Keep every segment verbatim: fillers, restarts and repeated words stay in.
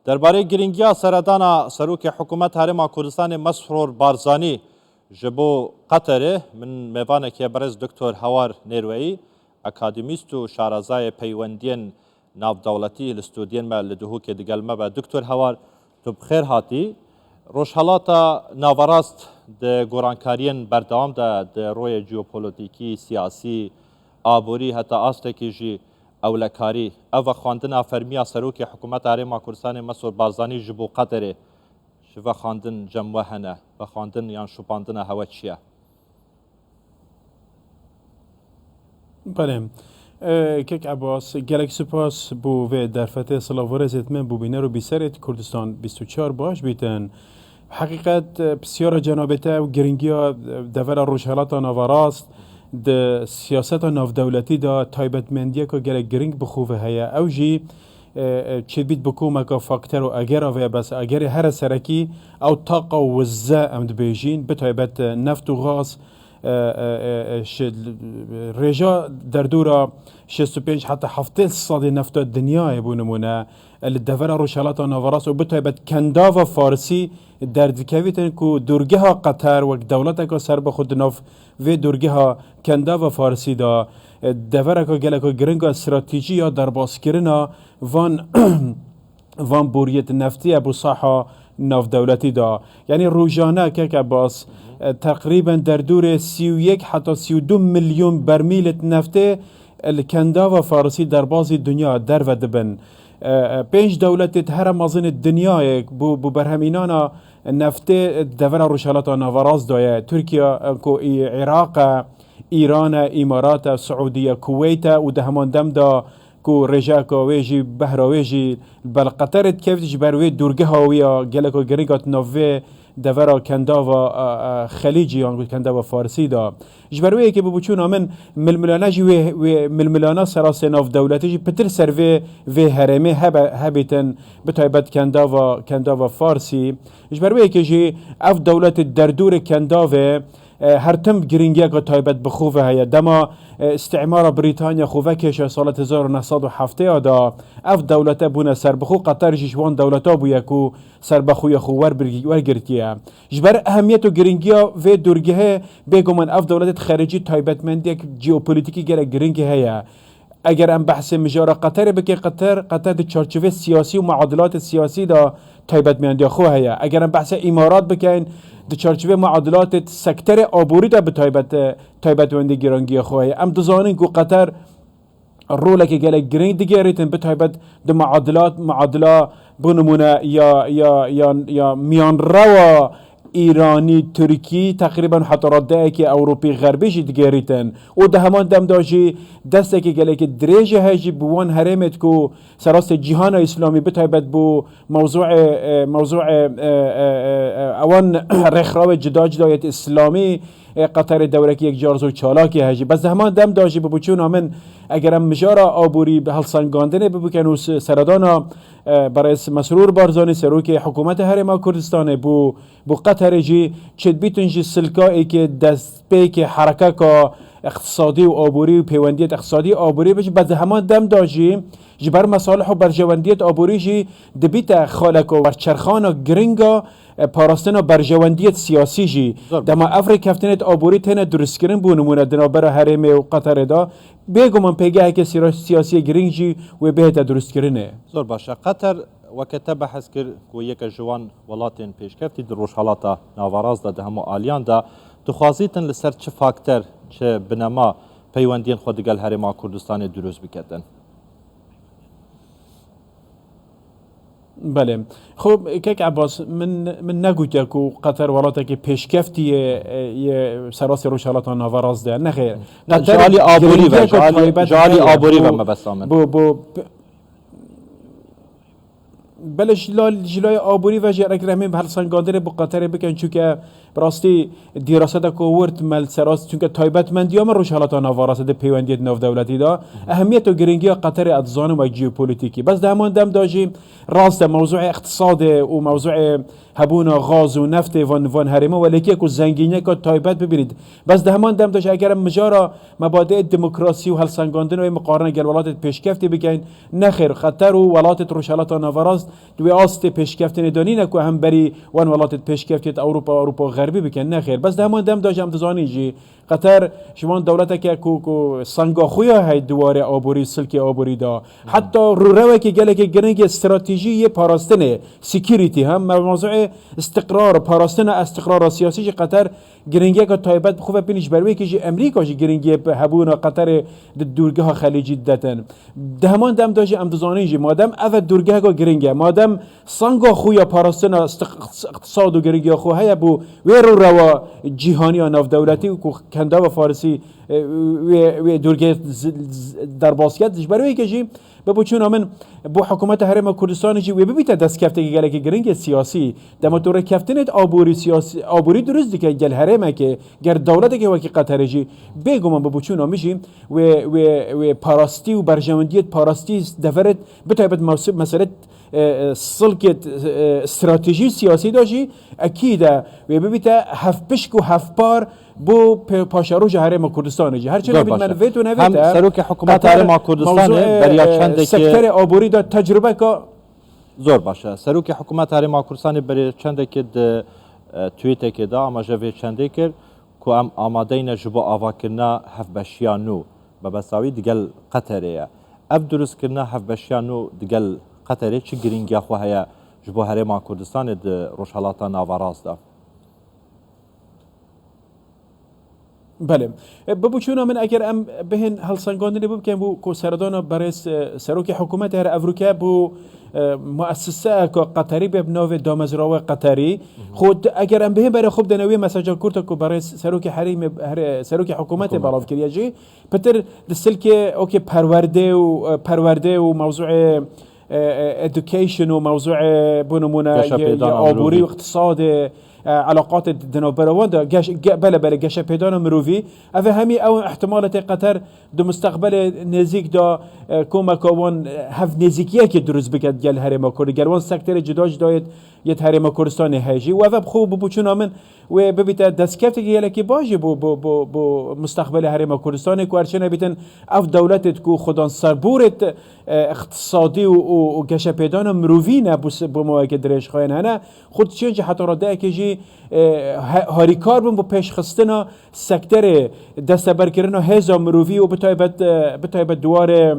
Derbarê girîngiya seredana Serokê Hikûmeta Herêma Kurdistanê Mesrûr Barzanî ji bo Qeterê, min mêvanekê birêz Doktor Hawar Nêrweyî, akademîst û şarezayê peywendiyên navdewletî li stûdiyên me li Duhokê digel me be. Doktor Hawar, tu bi xêr hatî. Rojhelata Naverast di gorankariyên berdewam de di royê jeopolîtîkî, siyasî, aborî heta astekî jî ewlekarî. Ev vexwendina fermî ya Serokê Hikûmeta Herêma Kurdistanê Mesûd Barzanî ji bo Qeterê ji vexwendin cem we hene. Vexwendin yan şopandina hewe çi ye? Belê. E, Kek Ebas, gelek spas bo vê derfetê, silav û rêzêt me bo bîner û bîserêt Kurdistan bîst û çar baş bîtin. Heqîqet, e, pisyara cenabê te û giringiya, e, devera Rojhelata Naverast di siyaseta navdewletî de taybetmendiyeka gelek giring bi xwe ve heye. Ew jî, e, e, çêdibît bi komeka fakter û egera vê, bes egerê here serekî ew taqa û wizze em dibêjîn, bi taybet, e, neft û gaz, e, e, e, e, şi-, rêja derdora şêst û pênc heta heftê sedî nefta dinyayê, bo nimûne, li devera Rojhelata Naverast û bi taybet Kendava Farsî derdikevîtin ku dorgeha Qeter wek dewleteka serbixwe di nav vê dorgeha Kendava Farsî de, e, devereka geleka giring a stratejî ya derbaskirina van van boriyêt neftî ye bo saha navdewletî de. Yanî rojane, Kek Ebas, e, teqrîben derdorê sî û yek heta sî û du milyon bermîlêt neftê, e, li Kendava Farsî derbazî dinya derve dibin. E, e, pênc dewletêt here mezin ê dinyayê bo, bo berhemînana neftê, e, devera Rojhelata Naverast de ye. Tirkiye, e, ku Î-, Iraq e, Îran e, Îmarat e, Siûdiye, Kuweyt e û di heman dem de ku rêjeka wê jî, behra wê jî li ber Qeterê dikevît, ji ber wê dorgeha wî ya geleka giring a di nav vê devera Kendava, e, e, Xelîcî yan ku Kendava Farsî de. Ji ber wê yekê bi boçûna min milmilane jî wê, wê milmilana serastê navdewletî jî pitir ser vê, vê herêmê hebe, hebîtin, bi taybet Kendava, Kendava Farsî. Ji ber wê yekê jî ev dewletê derdorê Kendavê, e, her tim giringiyeke taybet bi xwe ve heye. Dema, e, îstîmara Brîtanya xwe vekêşe sala hezar û neh sed û heftê ya de, ev dewlete bûne serbixwe, Qeter jî ji wan dewleta bûye ku serbexweya xwe wer bir-, wergirtiye. Ji ber ehemiyet û giringiya vê dorgehê, bêguman ev dewletê di xericî taybetmendiyek jeopolîtîkî gelek giringî heye. Eger em behsê mijara Qeterê bikin, Qeter, Qeter di çarçovê siyasî û muadilatê siyasî de taybetmendiya xwe heye. Eger em behsê Îmarat bikin, di çarçovê muadilatê sekterê aborî de bi taybet, taybetmendî girangiya xwe heye. Em dizanin ku Qeter rolekê gelek giring digêrîtin, bi taybet di muadilat, muadila, bo nimûne ya, ya, ya, ya miyanrewa Îranî, Tirkî, teqrîben heta radeyekê Ewropî Xerbî jî digêrîtin û di heman dem de jî destekê gelekî dirêjê heye jî bi wan herêmêt ku serastê cîhana Îslamî, bi taybet bo mewzûê, e, mewzûê, e, e, e, e, ewan rêxrawê cuda cuda yêt Îslamî, e, Qeterê dewrekî yek car zor çalakî heye jî. Bes di heman dem de jî bi boçûna min, eger em mijara aborî bi helsengandinê bibikin û se-, seredana, e, berêz Mesrûr Barzanî, serokê hikûmeta Herêma Kurdistanê, bo bo Qeterê jî çêdibîtin jî silka êkê destpêkê herekeka iqtisadî û aborî û pêwendiyê iqtisadî aborî be jî, bes di heman dem de jî ji ber mesalih û berjewendiyê aborî jî dibîte xaleka werçerxana giring a, e, parastina berjewendiyê siyasî jî. Zor. Dema ev rêkeftinê aborî têne durustkirin, bo nimûne di navbera herêmê û Qeterê de, bêguman pêgeheke sira-, siyasî giring jî wê bihête durustkirinê. Zor baş e. Qeter Weke te behs kir ku yeke ji wan welatên pêşkeftî di Rojhelata Naverast de di hemû aliyan de dixwazîtin li ser çi fakter, çi binema peywendiyên xwe digel Herêma Kurdistanê dirûst biketin. Belê. Xwe, Kek Ebas, min, min negotiye ku Qeter welatekî pêşkeftî ye, ye serastê Rojhelata Naverast de. Nexêr. Ji alî aborî ve, ji alî, ji alî aborî ve mebesta min. Bo, bo, Belê ji la-, ji laya aborî ve jî eger em ê bi helsengandinê bi Qeterê bikin, çunke bi rastî dîraseteke wirt me li ser rast, çunke taybetmendiya me Rojhelata Navarastê di pêwendiyê navdewletî de ehemiyet û giringiya Qeterê ez dizanim wek jeopolîtîkî. Bes di heman dem de jî rast e mewzûê îqtisadê û mewzûê hebûna gaz û neftê van, van herêmê welêkî ye ku zengîniyeke taybet bibînît. Bes di heman dem de jî eger em mijara mebadê demokrasî û helsengandin wê miqarine gel welatê pêşkeftî bikin, nexêr, Qeter û welatê Rojhelata Naverast di wê astê pêşkeftinê de nîne ku hemberî wan welatê pêşkeftiyê di Ewropa, Ewropa Xerbî bikin. Nexêr. Bes di heman dem de jî em dizanin jî Qeter ji wan dewleteke ku, ku senga xwe ya hey di warê aborî, silkê aborî de. Heta rûrewekê gelekê giring ê stratejî yê parastinê, security, ha, me-, mewzuê istiqrar, parastina istiqrara siyasî jî Qeter giringiyeke taybet bi xwe ve bîne, ji ber wê yekê jî Amerîka jî giringiyê bi hebûna Qeterê di dûrgeha Xelîcî didetin. Di heman dem de jî em dizanin jî, madem ev e dûrgeheka giring e, madem senga xwe ya parastina istiq-, iqtisad û giringiya xwe heye bo wê rûrewa cîhanî ya navdewletî ku kendava Farisî, e, wê, wê dûrgehê z-, z-, derbas ket. Ji ber wê yekê jî bi boçûna min bo hikûmeta Herêma Kurdistanê jî wê bibîte destkeftekî gelekî giring ê siyasî. Dema tu rêkeftinê aborî siyasî, aborî dirust dike gel herêmekê, gel dewletekê wekî Qeterê jî, bêguman bi boçûna min jî wê, wê, wê parastî û berjewendiyê parastî deverê, bi taybet mewsû-, meselê, e, e, silkê, e, stratejî û siyasî de jî ekîd e wê bibîte hevpişk û hevpar bo pe-, paşeroja Herêma Kurdistanê jî. Her çi Zor nebît baş e. Me vêt û nevêt Hem e. Serokê Hikûmeta Qeter Herêma Kurdistanê mewzû, e, beriya e, çendekî sektorê aborî de tecrubeka Zor baş e. Serokê Hikûmeta Herêma Kurdistanê beriya çendekî di, e, tweetekê de amaje vê çendê kir ku em amadeyne ji bo avakirina hevbeşiya nû. Mebesta wî digel Qeterê ye. Ev dirustkirina hevbeşiya nû digel Qeterê çi girîngiya xwe heye ji bo Herêma Kurdistanê di Rojhelata Naverast de? Belê. E, bi boçûna min, eger em bihên helsengandinê bikin bo ku seredana berêz, e, serokê hikûmetê her evroke bo, e, muessiseyeke Qeterî be bi navê Damezrawe Qeterî. Xwe d-, eger em bihên berê xwe bidene wê mesaja kurta ku berêz serokê herêmê, her-, serokê hikûmetê Hikûmetê. belav kiriye jî, pitir di silkê, okê, perwerdê û, e, perwerdê û mewzûê e, e, education û mewzûê, bo nimûne, Geşepêdana ye, ye aborî mirovî. û iqtisadê, e, eleqatê di navbera wan de, geş-, ge-, bele, bele, geşepêdana mirovî. Ev ê hemî ew ihtimalê tê Qeter di mustaqbelê nêzîk de, e, komeka wan, e, hev nêzîkiyekê dirust biket gel Herêma Kurdî. Gel wan sektorê cuda cuda yêt, yêt Herêma Kurdistanê heye jî. Û ev ê bi xwe bi boçûna min wê bibîte destkeftekî gelekî baş jî bo, bo, bo, bo mustaqbelê Herêma Kurdistanê ku her çi nebîtin ev dewletêt ku xudan serborêt, e, iqtisadî û, û, û geşepêdana mirovî ne bo se-, bo mawekê dirêj xwên hene. Xwe diçên jî heta radeyekê jî, e, he-, harîkar bin bo pêşxistina sekterê desteberkirina hêza mirovî û bi taybet, e, bi taybet di warê,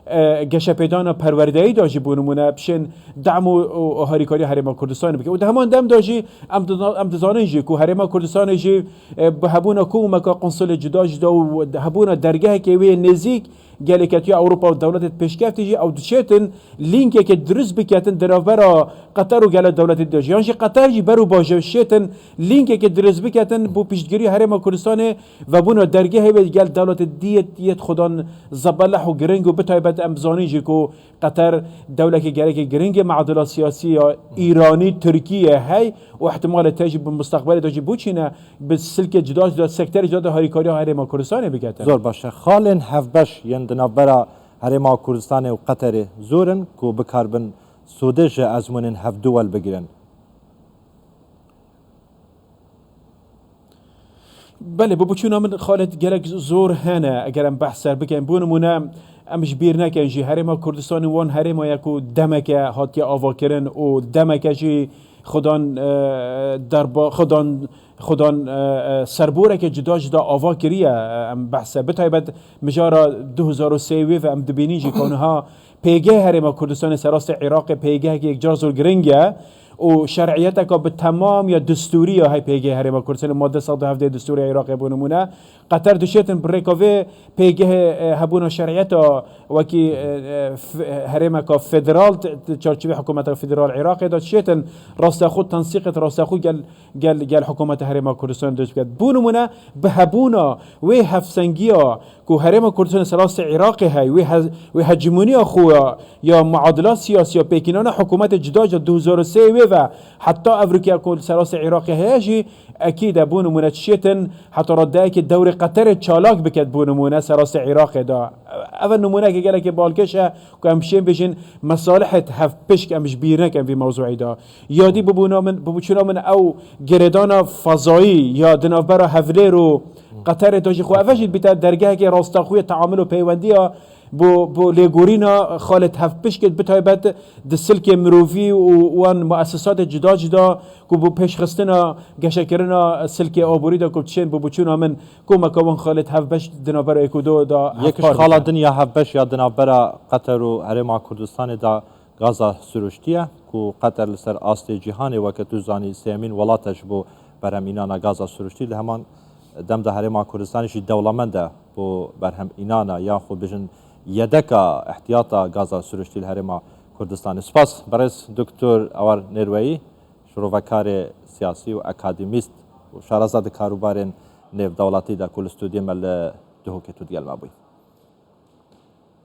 e, geşepêdana perwerdeyî de jî bo nimûne bişên dem û, û, û harîkariya Herêma Kurdistanê bike. Û di heman dem de jî em dina-, em dizanin jî ku Herêma Kurdistanê jî, e, bi hebûna komeka qunsulê cuda cuda û hebûna dergehekê wê nêzîk gelê ketiya Ewropa û dewletê pêşkeftî jî ew diçêtin lînkekê dirust biketin di navbera Qeter û gele dewletê dî de jî. Yan jî Qeter jî ber û baje şêtin lînkekê dirust biketin bo piştgiriya Herêma Kurdistanê vebûna dergehê wê gel dewletê dî yêt, yêt xudan zebeleh û giring û bi taybet em bizanîn jî ku Qeter dewlekê gelekê giring ê, meadila siyasî ya Îranî, Tirkî ye hey û ihtimalê te jî bi mustaqbelê de jî bo çîne bi silkê cuda cuda, sekterê cuda de harîkariya Herêma Kurdistanê biketin. Zor baş e. Xalên hevbeş yên di navbera Herêma Kurdistanê û Qeterê zor in ku bikaribin sûdê ji ezmûnên hevdu welbigirin. Belê, bi boçûna min xalê gelek zor hene, eger em behs ser bikin. Bo nimûne, em ji bîr nekin jî Herêma Kurdistanê wan herêma ye ku demeke hatiye avakirin û demeke jî xudan, e, derba-, xudan, xudan, e, e, serboreke cuda cuda ava kiriye, e, em behse. Bi taybet mijara du hezar û sê wê ve em dibînîn jî ku niha pêgehê Herêma Kurdistanê serastê Iraqê pêgeheke yekcar zor giring e û şer'iyeteka bi temam ya destûrî ya hey pêgehê Herêma Kurdistanê, madde sed û hevdeh destûrê Iraqê bo nimûne, Qeter dişêtin bi rêka vê pêgehê, e, hebûna şer'iyeta wekî, e, e, f-, herêmeka federal, t-, t-, çarçivê hikûmeta federal Iraqê de dişêtin rastexwe tensîqêt rastexwe gel, gel, gel hikûmeta Herêma Kurdistanê dirust biket. Bo nimûne bi hebûna wê hevsengiya ku Herêma Kurdistanê serastê Iraqê hey, wê he-, wê hegemoniya xwe ya, ya muadila siyasî ya pêkînana hikûmetê cuda cuda du hezar û sê wê ve heta evroke ku serastê Iraqê heye jî, ekîd e, bo nimûne dişêtin heta radeyekê dewrê Qeterê çalak biket, bo nimûne serastê Iraqê de. Ev e nimûneke gelekê balkêş e ku em bişên bêjin mesalihêt hevpişk em ji bîr nekin vî mewzûyê de. Ya dî bibûna min, biboçûna min ew girêdana fezayî ya di navbera Hevlêr û Qeterê de jî xwe eve jî dibîte dergehekê rastaxûyê teamul û peywendiya Bo, bo lêgorîna xalê tevpişkê bi taybet di silkê mirovî û wan muesesatê cuda cuda ku bo pêşxistina geşekirina silkê aborî de ku diçên bo boçûna min komeka wan xalê tevbeş di navbera êk û do de Yek ji hevpar xala dikin. Din ya hevbeş ya di navbera Qeter û Herêma Kurdistanê de gaza siruştî ye ku Qeter li ser astê cîhanê weke tu zanî sêyemîn welat e ji bo berhemînana gaza siruştî. Li heman dem de Herêma Kurdistanê jî dewlemend e bo berhemînana yan xwe bijin yedeka ihtiyata gaza siruştî li Herêma Kurdistanê. Spas berêz Doktor Awar Nêrweyî, şirovekarê siyasî û akademîst û şareza di karûbarên nêvdewletî de ku li stûdiyê me li Duhokê tu digel me bûyî.